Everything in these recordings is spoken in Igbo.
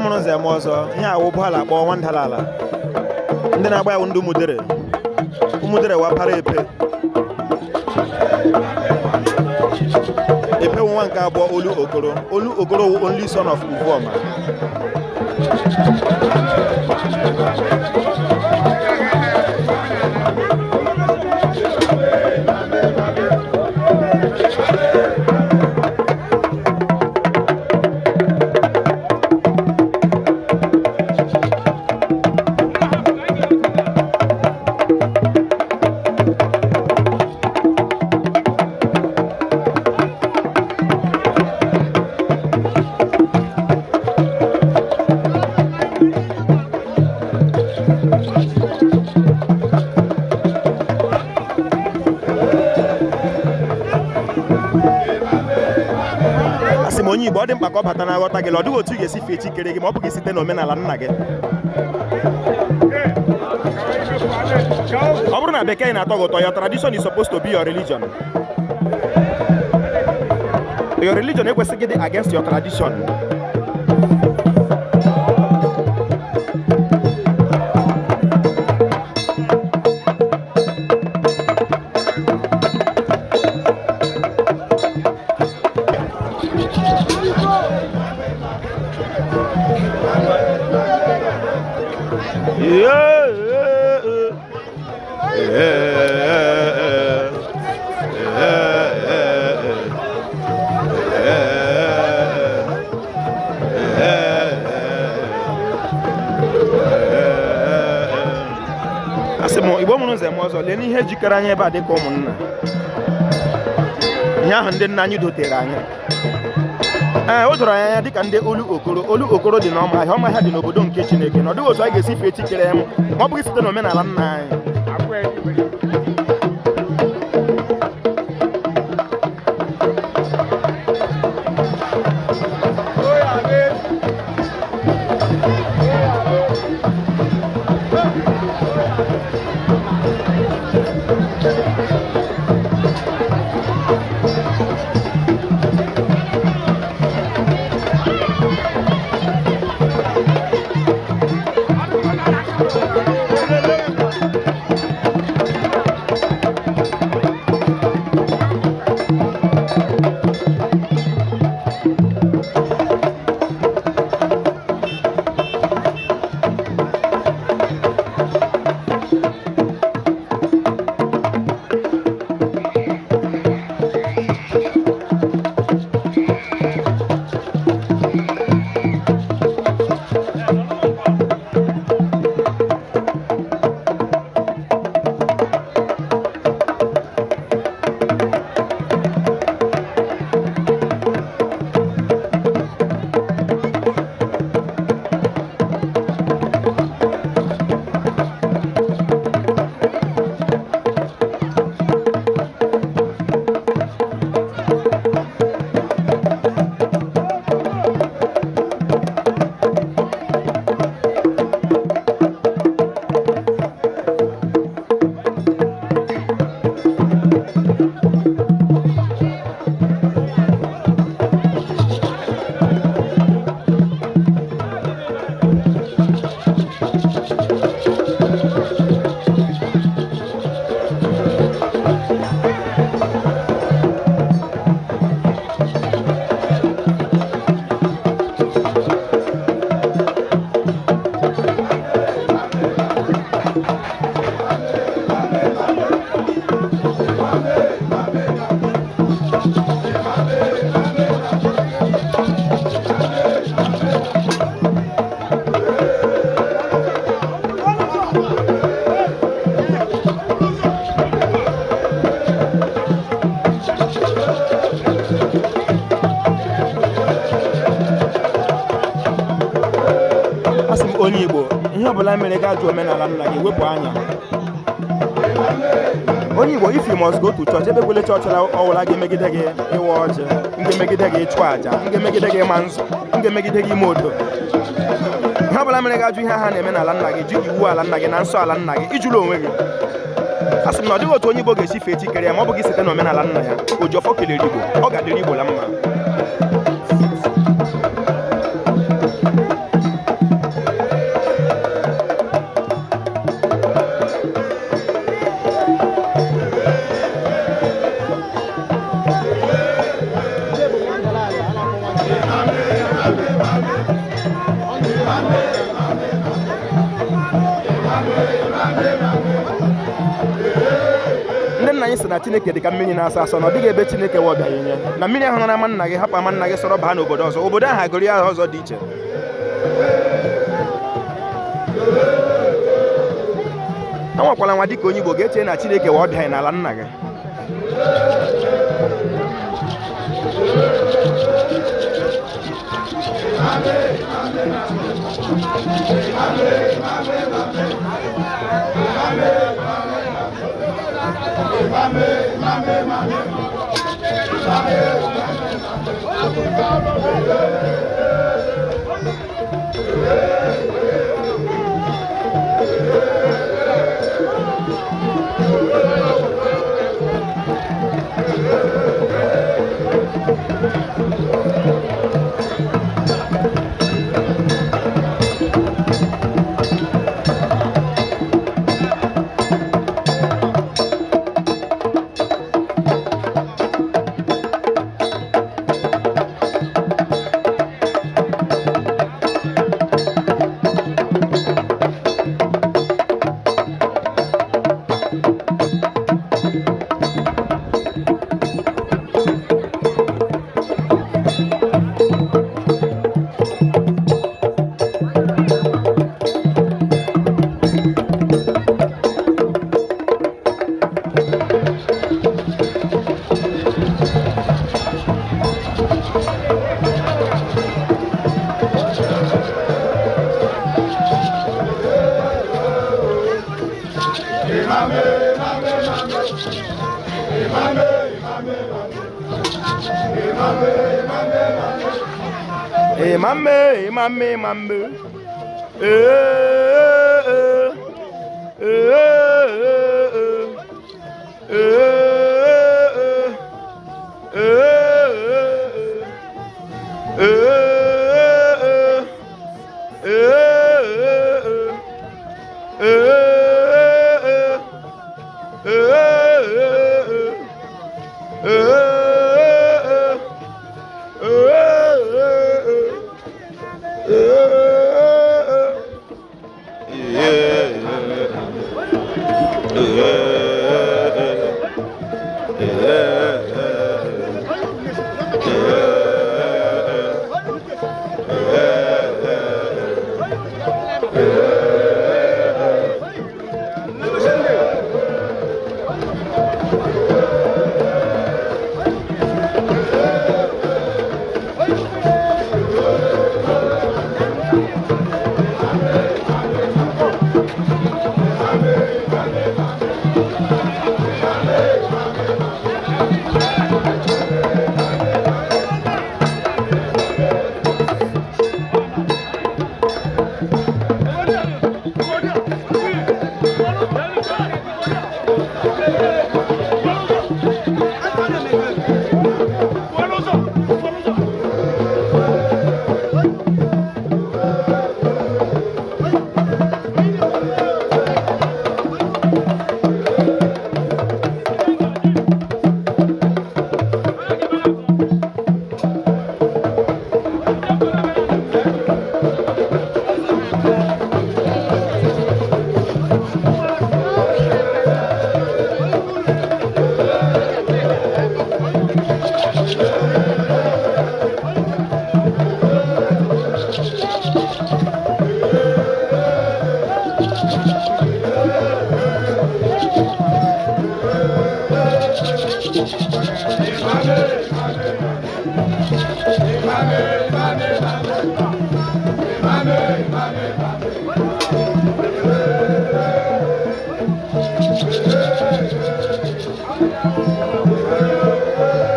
Mụrụ nze m ọzọ, ihe awụ ụgbọala akpọ nwandala ala. Ndị na-agba ya wụ ndị Ụmụdere. Ụmụdere wapara Epe. Epe wụ nwa nke abụọ Olu Okoro. Olu Okoro wụ only son of Uvuoma. Asị m, onye Igbo, ọ dị mkpa ka ọ bata na aghọta gị la ọ dịghị otu ị ga-esi fee chi kere gị ma ọ bụghị site n'omenala nna gị. Ọ bụrụ na bekee na-atọ gị ụtọ, your tradition is supposed to be your religion. Your religion ekwesịghị dị against your tradition. Asị m, Igbo mụrụ nze m ọzọ, lee n'ihe jikọrọ anyị ebe a dịka ụmụnna, ihe ahụ ndị nna anyị dotere anyị. Ee, o doro anyị anya dịka ndị Olu Okoro. Olu Okoro dị n'Ọmahịa. Ọmahịa dị n'obodo nke Chineke, na ọ dịghị otu anyị ga-esi fee chi kere m ma ọ bụghị site n'omenala nna anyị. Asị m, onye Igbo, ihe ọbụla mere gị ajụ omenala nna gị, wepụ anya. Onye Igbo, if you must go to church, ebe kwele chọọchị ọwụla ga-emegide gị ịwa ọjị, ga-emegide gị ịchụ àjà, ga-emegide gị ịma nzụ, ga-emegide gị ime odo, ihe ọbụla mere gị ajụ ihe ha na-eme n'ala nna gị, ji iwu ala nna gị na nsọ ala nna gị, ijụla onwe gị. Asị m na ọ dịghị otu onye Igbo ga-esi fee chi kere ya ma ọ bụghị site n'omenala nna ya. Ojiọfọ kelere Igbo, ọ ga-adịrị Igbo la mma. Ndị nna anyị sị na Chineke dị ka mmiri na-asọ asọ, na ọ dịghị ebe Chineke wọbịaghị nye na mmiri ahụ nọ n'ama nna gị hapụ ama nna gị sọrọ baa n'obodo ọzọ, obodo ahụ agụrụ ya aha ọzọ dị iche. Anwakwala nwa dịka onye Igbo ga-eche na Chineke wee ọbịaghị n'ala nna gị. Ịmame, ịmame, ịmame. Ee, ee, ee, ee, ee, ee, ee,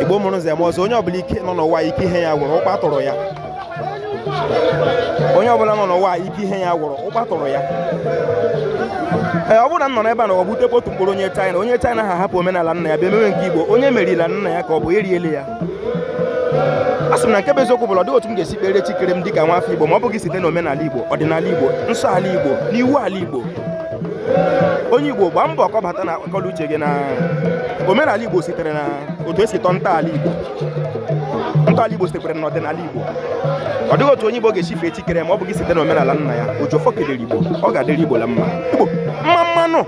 Igbo mụrụ nze m ọzọ, onye ọbụla ike nọ n'ụwa ike ihe ya gwụrụ, ụkpa tụrụ ya. Onye ọbụla nọ n'ụwa ike ihe ya gwụrụ, ụkpa tụrụ ya. Ee, ọ bụrụ na m nọ n'ebe a na ọ butekwa otu mkpụrụ onye China, onye China ha hapụ omenala nna ya bịa emewe nke Igbo, onye merila nna ya ka ọ bụ eriele ya. A sị m na nke bụ eziokwu bụ na ọ dịghị otu m ga-esi kpere chi kere m dịka nwa afọ Igbo ma ọ bụghị site n'omenala Igbo, ọdịnala Igbo, nsọ ala Igbo na iwu ala Igbo. Onye Igbo, gbaa mbọ kọbata na akọla uche gị na omenala Igbo sitere na otu esi tọọ ntọala Igbo. Ntọala Igbo sitekwara n'ọdịnala Igbo. Ọ dịghị otu onye Igbo ga-esi fee chi kere ma ọ bụghị site n'omenala nna ya. Ojiọfọ kelere Igbo, ọ ga-adịrị Igbo la mma. Igbo mma mmanụ.